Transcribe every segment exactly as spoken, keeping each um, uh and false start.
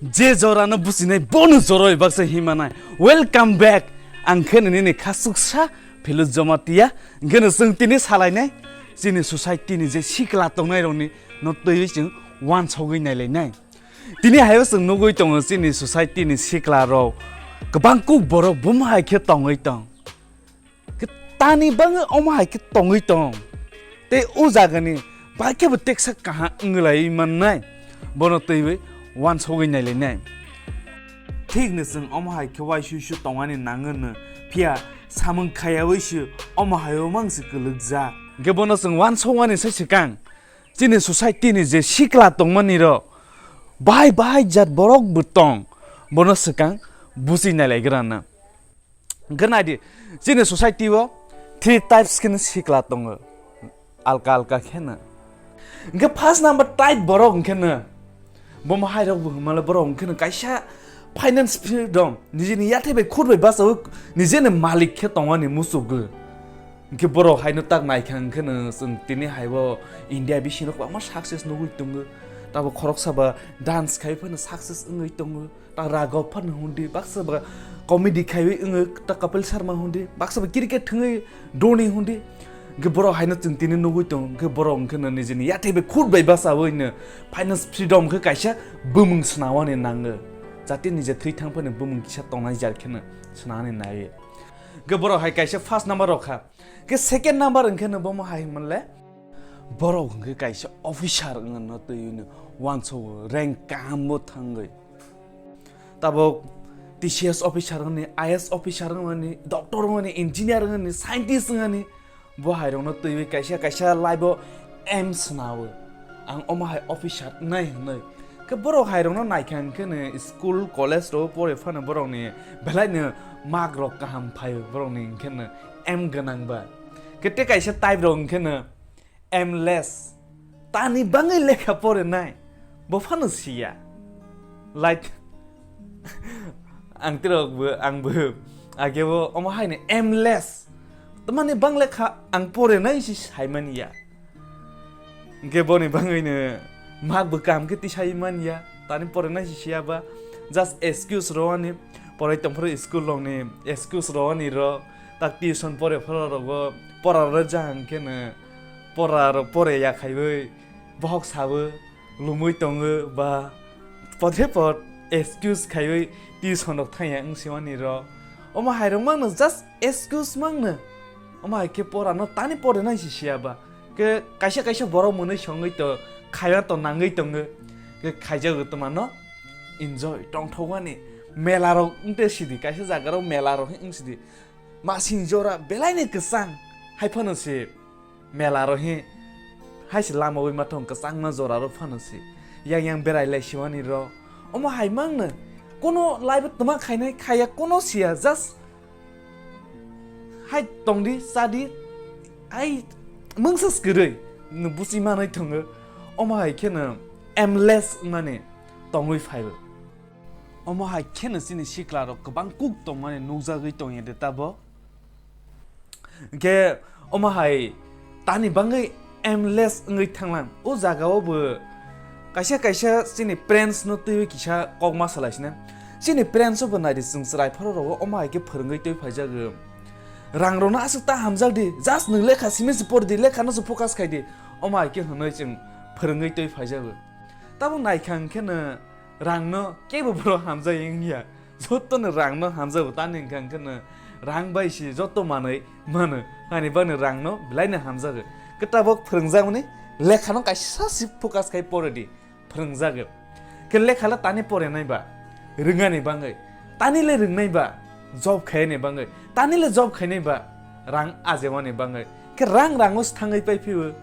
Je jorano businai bono joroi baksa himanai. Welcome back. Ang khe nini khasuksa Philip Jamatia. Gano chwng tini salainai chini society ni je sikla tongnai rokni no twi chwng wansogwi nailainai. Tini hayo chwng nugwi tongo chini society ni sikla rok kwbang kuk borok bumhai khe tongwi tong. Khe tani bangwi omo hai khe tongwi tong. Tei o jagani bai khe bo teksa kaham wngwi lai mannai. Bono twiwi wansogwi nailainai. Thik no chwng omo hai khe waisui su tongani nangwi no phiya samung khayawi se omo hai o mang se kwlwkjak. Hwnkhe bono chwng wansogmani sai swkang chini society ni je sikla tongmani rok bahai bahai jat borok bo tong bono swkang busi nailaigra na. Hwnkhe naidi, chini society o three types kheno sikla tongo, alka alka kheno. Hwnkhe first number type borok hwnkhe no, bomo hai rok bo hwnmale borok hwnkhe no kaisa finance freedom, nijini yathai bai khut bai bachawi nijeni malik khe tongmani muchukgo. Hwnkhe borok haino tak naikha hwnkhe no chwng tini haibo India bisingo kwbangma success nugwi tongo. Tabo khoroksa ba dance khai phano success wngwi tongo. Ta Raghav Phan hundi, baksa ba comedy khaiwi wngwi, ta Kapil Sharma hundi, baksa ba cricket thwngwi Dhoni hundi. Hwnkhe borok haino chwng tini nugwi tongo, hwnkhe borok hwnkhe no nijini yathai bai khut bai bachawi no finance freedom khe kaisa bumung swnawani nango. Jati nija thwi thang phano bumung kisa tongnai jar kheno swnawani nai. Hwnkhe borok hai kaisa first number rok kha. Hwnkhe second number hwnkhe no bomo hai hwnle borok hwnkhe kaisa officer wngno twiwi no wansogo, rank kaham bo thangwi. Tabok T C S officer wngni, I A S officer wngni, doctor wngni, engineer wngni, scientist wngni, bo hai rokno twiwi kaisa kaisa life o aim swnawo, ang omo hai officer wngnai hwnwi. Khe borok hai rokno naikha hwnkhe no school college rok pore phano borokni belai no mark rok kaham phaio, borokni hwnkhe no aim gwnang ba. Khe tei kaisa type rok hwnkhe no aimless, tani bangwi lekha porinai, bo phano siya. Like, ang tirok bo, ang bo, age bo omo hai ni aimless. Tamani bang lekha ang porinai si saimani ya. Hwnkhe boni bangwi no mak bo kam khe tisai manya, tani porinai si siya ba. Just excuse rwani, porai tongphuru school rokni excuse rwani ro, tak tuition pore phuru rogo pora rwjak hwnkhe no pora rok pore ya khaiwi bohok sawi lumwi tongo ba podre pod excuse khaiwi tuition rok thangya wng simani ro. Omo hai rok mangno just excuse mangno. Omo hai khe pora no tani pore nai si siya ba. Khe kaisa kaisa borok mwnwi songwi to khaiya to nangwi tongo. Khe khaijago tma no enjoy tongthokmani. Mela rok wngte sidi, kaisa jaga rok mela rok wng sidi. Masing jora belai ni kwchang, hai phano se mela rok he hai se lama ui ma thong kwchangma jora rok phano se yang yang berai lai siwani rok. Omo hai mangno kono life o tma khainai khaiya kono siya, just hai tongdi chadi, ai mungsa swkirwi no busi manai thongo. Omo hai kheno aimless mani tongwi phaibo. Omo hai kheno chini sikla rok kwbang kuk tongmani nukjagwi tongya de tabo. Hwnkhe omo hai tani bangwi aimless wngwi thanglang. O jaga o bo kaisa kaisa chini parents no twiwi kisa kok ma salai sina. Chini parents o bo naidi chwng chwrai pharo rogo omo hai khe phwrwngwi twi phaijago. Rang rokno aswk ta hamjak di, just nwng lekha simi se por di, lekha no se focus khai di. Omo hai khe hwnwi chwng phwrwngwi twi phaijago. Tabuk naikha hwnkhe no rang no kebo borok hamjak wngya. Joto no rang no hamjago, tani hwnkha hwnkhe no rang bai se joto manwi mano. Hani bani rang no belai no hamjago. Khe tabuk phwrwngjakmani lekha no kaisa se focus khai pore di, phwrwngjago. Khe lekha le tani pore nai ba, rwngani bangwi. Tani le rwngnai ba, job khaini bangwi. Tani le job khainai ba, rang ajewani bangwi. Khe rang rango se thangwi pai phio.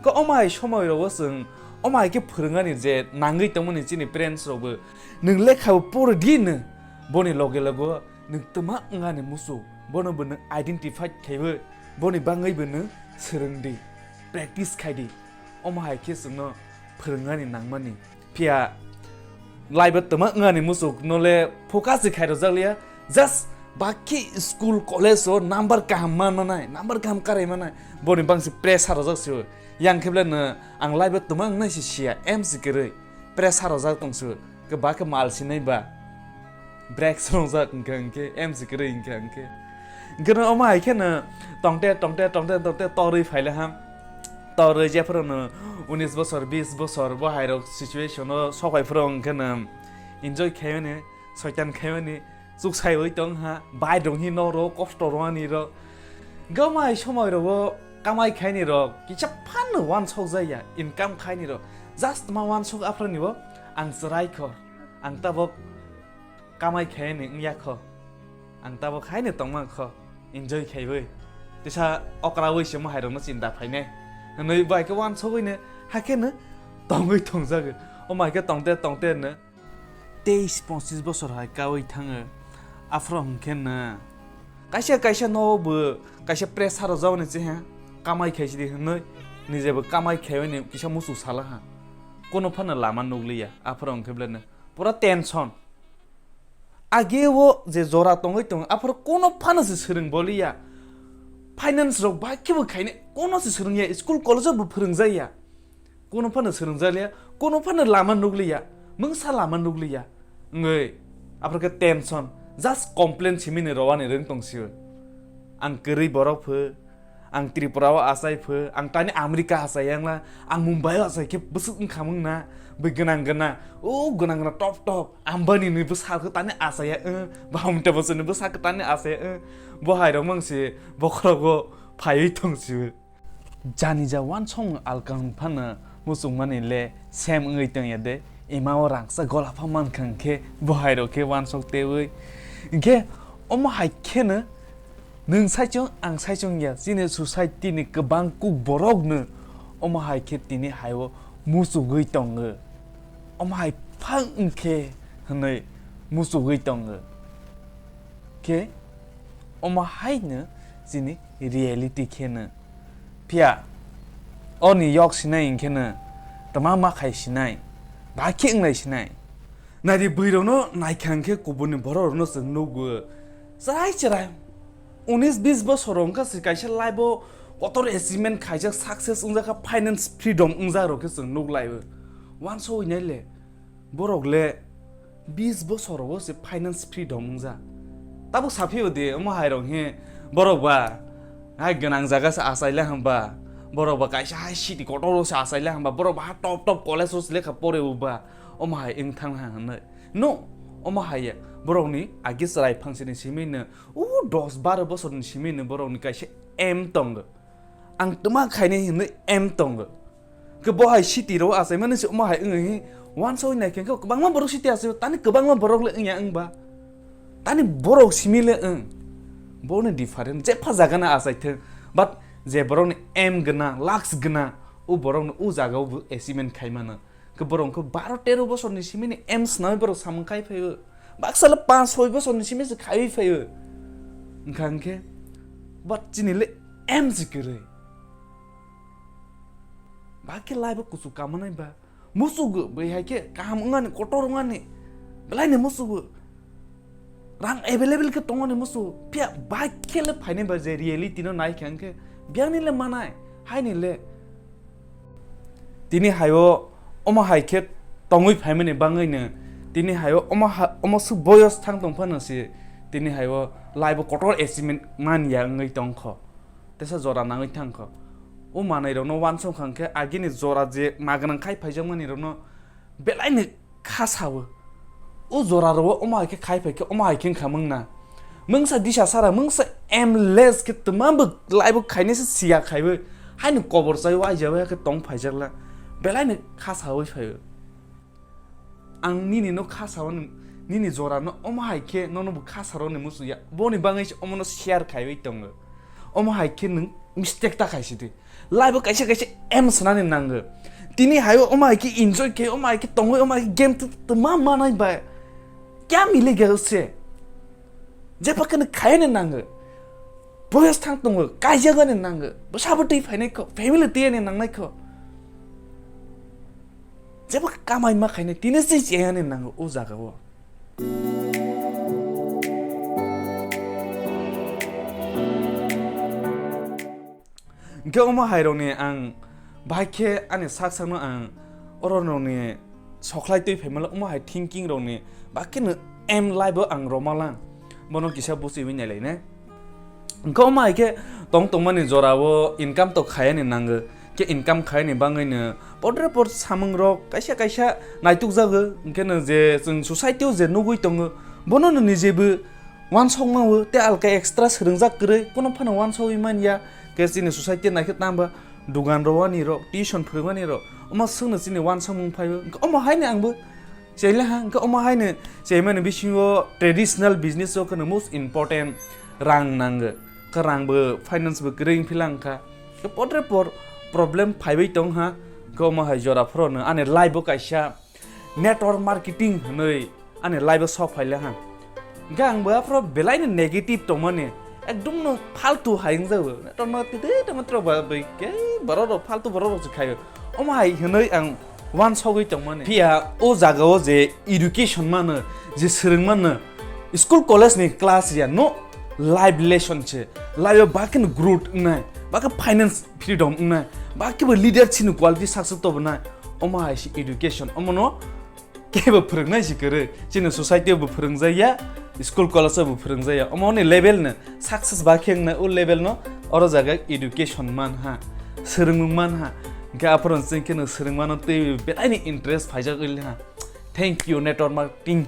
Khe omo hai somoi rogo chwng omo hai khe phwrwngani je nangwi tongmani chini parents rokbo nwng lekha bo pore di no, boni loge loge nwng tma wngani muchuk, bono bo nwng identify khaiwi boni bangwi bo nwng swrwng di, practice khai di. Omo hai khe chwngno phwrwngani nangmani. Phiya life o tma wngani muchuk no le focus se khai rojak liya, just bakhi school college o number kaham man manai, number kaham karai manai, boni bangsi pressure rojak se. Yang khe belai no ang life o tma wngnai se siya, aim se kwrwi pressure rojak tong se. Khe ba khe mal sinai ba. Break swngjak hwnkhe hwnkhe, M C kwrwi hwnkhe hwnkhe. Hwnkhe no omo hai khe no tongte, tongte, tongte, tongte torwi phaile ham. Torwi jephuru no unis bosor, bis bosor bo hai rok situation o sokai phuru hwnkhe no enjoy khaimani, soitan khaimani, chuksaiwi tong ha, bai rong hi no ro, kosto rwani ro. Gamai somoi rogo kamai khaini rok kisa phano wansok jaya, income khaini rok. Just ma wansok aphra ni bo ang chwrai kho. Ang tabok kamai khaini wngya kho. Ang tabok haino tongma kho. Enjoy khaiwi. Tisa okra wi se mo hai rok no chinta phainai. Hwnwi bai khe wansogwi ne hakhe no tongwi tongjago. O mai khe tongte tongte no teis ponchis bosor hai kaui thango. Aphro hwnkhe no kaisa kaisa no bo kaisa pressure rok jaboni che ha kamai khai sidi hwnwi nije bo kamai khaiwi ni kisa musu sala ha. Kono phano lama nukliya. Aphro hwnkhe bele no pura tension. Age o je jora tongwi tongo, aphuru kono phano se swrwng boliya. Finance rok bai khe bo khainai, kono se swrwngya, school college o bo phwrwngjakya. Kono phano swrwngjakya, kono phano lama nukliya, mungsa lama nukliya. Wngwi, aphuru khe tension, just complain simini rowani rwng tong sio. Ang kwrwi borok pho, ang Tripura o achai pho, ang tani America achai yang la, ang Mumbai o achai khe bwswk wngkha mung na, bwi gwnang gwnang, o gwnang gwnang top top, Ambani ni bwsa khe tani achai ya, eh, Bhamta Bachchan ni bwsa khe tani achai ya, eh, bo hai rok mang se bokhorok o phaiwi tong sio. Jani ja wansong alkang phano muchungmani le sem wngwi tong ya de, ima o rangsa gola pha mankha hwnkhe bo hai rok khe wansok tewi. Hwnkhe omo hai kheno Nwng saichung, ang saichung ya, chini society ni kwbang kuk borok no omo hai khe tini hai o muchugwi tongo. Omo hai phang wngkhe hwnwi muchugwi tongo. Khe omo hai no chini reality khe no. Phiya oni yok sinai hwnkhe no tma ma khai sinai, ba khe wngnai sinai. Naidi bwrwi rokno naikha hwnkhe kubuni borok rokno chwng nukgo. Chwrai chwrai. Unis bis bosor wngkha se kaisa life o kotor achievement khaijak, success wngjak kha, finance freedom wngjak rok khe chwng nuk lai o. Wansoi nai le. Borok le bis bosor o se finance freedom wngjak. Tabuk saphi o de, omo hai rok he borok ba hai gwnang jaga se achai le hamba. Borok ba kaisa hai city kotor o se achai le hamba. Borok ba ha top top college o se lekha pore o ba. Omo hai wng thang ha hwnwi. No, omo hai ya. Borok ni agi chwrai phang sini simi no. O dos baro bosor ni simi no borok ni kaisa aim tongo. Ang tma khainai hwnwi aim tongo. Khe bo hai city rok achaimani se omo hai wngwi hi wansoi nai khe kwbangma borok city achai tani kwbangma borok le wngya wngba. Tani borok simi le wng. Boni different jepha jaga na achai thung. But je borok ni aim gwnang, lux gwnang, o borok no o jaga o bo achievement khai mano. Khe borok wngkha baro tero bosor ni simi ni aim swnamwi borok samung khai phai o. Baksa le panch soi bosor ni simi se khaiwi phai o. Wngkha hwnkhe, but chini le aim se kwrwi. Ba khe life o kuchuk kamanai ba. Musugo, bai hai khe kaham wngani, kotor wngani. Belai ni musugo. Rang available khe tongmani musu, phiya bai khe le phainai ba je reality no nai khe hwnkhe biyangni le manai, haini le. Tini hai o omo hai khe tongwi phaimani bangwi no, tini hai o omo ha-, omo swk boyos thang tong phano se, tini hai o life o kotor achievement man ya wngwi tong kho, tesa jora nangwi thang kho. O manai rok no wansong kha hwnkhe agini jora je ma gwnang khai phaijak mani rok no belai ni kha sao. O jora ro omo hai khe khai phai khe omo hai khe wngkha mung na. Mungsa disa sara mungsa aimless khe twma bo life o khainai se siya khaiwi. Haino kobor chai wai jawai khe tong phaijak la. Belai ni kha sawi phai o. Ang nini no kha sao ni, nini jora no omo hai khe nono bo kha saro ni musu ya. Boni bangwi se omo no share khaiwi tongo. Omo hai khe nwng mistake ta khai sidi. Life o kaisa kaisa aim swnani nango. Tini hai o omo hai khe enjoy khe, omo hai khe tongwi, omo hai khe game tu, tu ma manai ba. Kya mile gaya usse? Jepha khe nwng khaiyani nango. Boyos thang tongo, kaijagani nango. Bwsa bo twi phainai kho, family twi ani nangnai kho. Jepha khe kamai ma khainai, tini se cheyani nango o jaga o. Hwnkhe omo hai rokni ang bahai khe ani sak sakno ang oro rokni sokhlai twi phaimala omo hai thinking rokni bakheno aim life o ang romala bono kisa buchiwi nailai ne. Hwnkhe omo hai khe tong tongmani jorao income to khayani nango, khe income khayani bangwino podre pod samungrok kaisa kaisa naitukjago, hwnkhe no je chwng society o je nugwi tongo bono no nijebo wansokma o tei alka extra swrwngjak kwrwi, kono phano wansogwi manya. Khe chini society naikhe tamba dugan rwani rok, tuition phwrwngmani rok, omo swkno chini wansokmung phaibo. Hwnkhe omo haino angbo chailaha, hwnkhe omo haino chaimani bisingo traditional business o kheno most important rang nango. Khe rangbo finance bo kwrwi wngphila wngkha. Khe podre por problem phaiwi tongha. Hwnkhe omo hai jora phorono ani life o kaisa network marketing hwnwi ani life o sok phaile ha. Hwnkhe ang bo aphuru belaino negative tongmani, ekdom no faltu hai wngjago. Tongma tide tongma tro ba bai ke borok rok faltu borok rok se khaio. Omo hai hwnwi ang wansogwi tongmani. Phiya o jagao je education mano, je swrwng mano, school college ni class ya no life lesson se. Life o bakhe no growth wngnai, bakhe finance freedom wngnai, bakhe bo leadership ni quality success tobonai. Omo hai se education, omo no kebo phwrwngnai se kwrwi. Chini society o bo phwrwngjaya, school college o bo phwrwngjaya. Omo ni level no success ba khe wngnai, o level no oro jaga education man ha, swrwngmung man ha. Hwnkhe aphuru chwng khe no swrwngmano twi belaini interest phaijak wngli ha. Thank you, network marketing.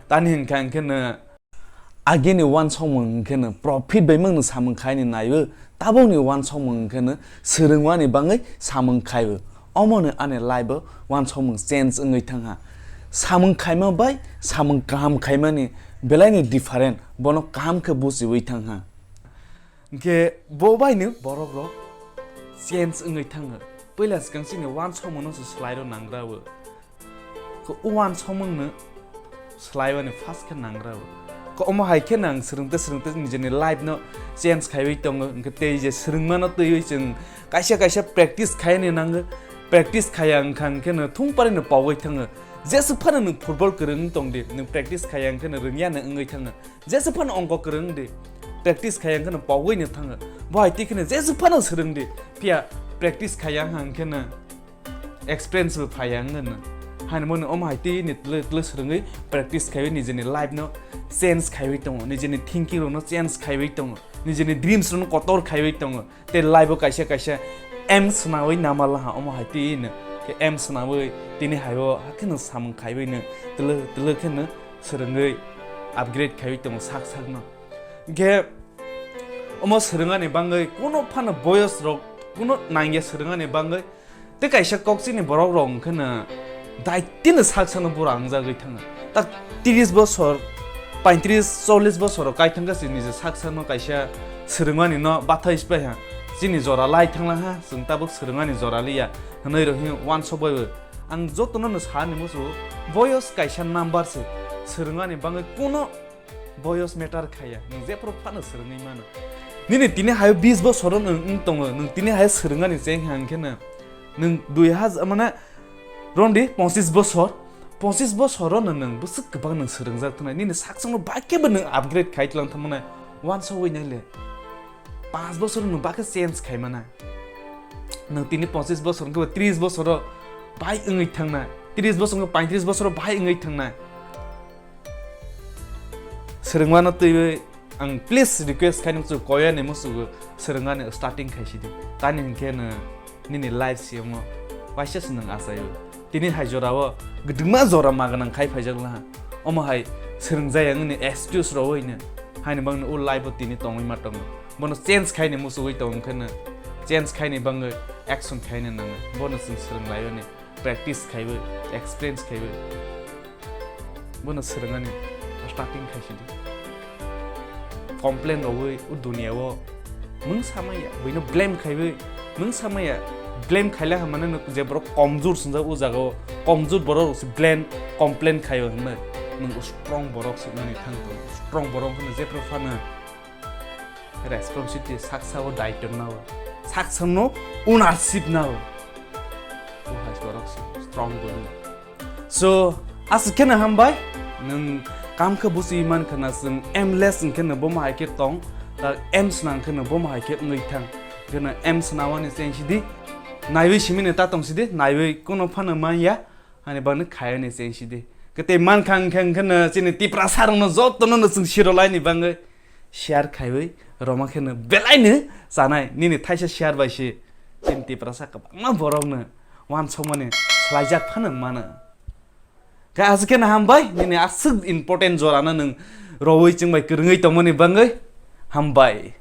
Tani hwnkha hwnkhe no agini wansokmung hwnkhe no profit bai mangno samung khaini naiwi, tabukni wansokmung hwnkhe no swrwngmani bangwi samung khaiwi. Omono ani life o wansokmung change wngwi thangha. Samung khaima bai samung kaham khaimani belaini different, bono kaham khe buchiwi thangha. Hwnkhe bo baino borok rok change wngwi thango. Puila swkang chini wansokmungno se swlai rw nangra o. Ko uan somung no swlaiwani first khe nangra o. Ko omo hai khe nang swrwngte swrwngte nijeni life no change khaiwi tongo. Hwnkhe tei je swrwngmano twiwi chwng kaisa kaisa practice khaini nango. Practice khaya wngkha hwnkhe no thung pari no pogwi thango. Jeswk phano nwng football kwrwng wng tong di, nwng practice khaya hwnkhe no rwngya no wngwi thango. Jeswk phano ongko kwrwng di, practice khaya hwnkhe no pogwi no thango. Bo hai twi kheno jeswk phano swrwng di, phiya practice khaya wngkha hwnkhe no experience bo phaiya wngwi no. Haino bono omo hai twi ni tlo tlo swrwngwi practice khaiwi nijeni life no change khaiwi tongo, nijeni thinking rok no change khaiwi tongo, nijeni dreams rok no kotor khaiwi tongo. Tei life o kaisa kaisa aim swnawi nama laha omo hai twi no. Khe aim swnawi tini hai o hakhe no samung khaiwi no tlo tlo khe no swrwngwi upgrade khaiwi tongo sak sak no. Hwnkhe omo swrwngani bangwi kuno phano boyos rok kuno nangya swrwngani bangwi. Tei kaisa kokchini borok rok hwnkhe no daitino sak sakno bura wngjagwi thango. Tak tris bosor, paintris, chollis bosor rok kai thangkha chini je sak sakno kaisa swrwngmani no bathai sipaiha. Chini jora lai thanglaha, chwng tabuk swrwngmani jora liya hwnwi rok hino wansok bai bo. Ang jotono no sa ni muchungo, boyos kaisa number se, swrwngmani bangwi kuno boyos matter khaya, nwng jephuru phano swrwngwi mano. Nini tini hayo bis bosor nwng wng tongo, nwng tini hayo swrwngani cheng hang khe no, nwng dui hajar mane rondi ponchis bosor, ponchis bosor no nwng bwswk kwbang nwng swrwngjak thanai, nini sak sakno bai khe bo nwng upgrade khai tlang thangnai, wansogwi nai le. Panch bosor nwng bai khe change khai mana. Nwng tini ponchis bosor hwnkhe bo tris bosor bai wngwi thangnai, tris bosor hwnkhe paintris bosor bai wngwi thangnai. Swrwngmano twiwi ang please request khai nukchu koya ni musugo swrwngmani starting khai sidi. Tani hinkhe no nini life siyamo waisa se nwng achaio. Tini hai jorao gwdwngma jora ma gwnang khai phaijak laha. Omo hai swrwngjaya wngni excuse rowoi no. Haini bangni o life o tini tongwi ma tongo. Bono change khai ni musugo tong khe no. Change khai ni bangwi action khai ni nango. Bono chwng swrwng laio ni. Practice khaiwi, experience khaiwi. Bono swrwngani starting khai sidi. Complain rogwi o dunia o mung samaya, buino blame khaiwi mung samaya, blame khaila hamano no je borok komjur swngjak o jaga o, komjur borok se blame, complain khaio hwnwi. Nung strong borok se wngni thang tong, strong borok hwnwi jephru phano. Responsibility saksa o daityo nao, saksa no ownership nao. O hai borok se strong bo no. So, aswk kheno hambai, nwng kam khe buchi man khana chwng aimless wng kheno bo mahai khe tong, ta aim swnang kheno bo mahai khe wngwi thang. Kheno aim swnawani cheng sidi, naiwi simi ne ta tong sidi, naiwi kono phano manya. Ani bagwi khayo ni cheng sidi. Kwtwi mankha hwnkhe, hwnkhe no chini Tiprasa rokno jotono no chwng sirolaini bagwi share khaiwi roma khe no belai no chanai. Nini thaisa share bai se chini Tiprasa kwbangma borok no wansokmani swlaijak phano mano. Khe aswk khe no hambai, nini aswk important jora no nwng rowi chwng bai kwrwngwi tongmani bagwi hambai.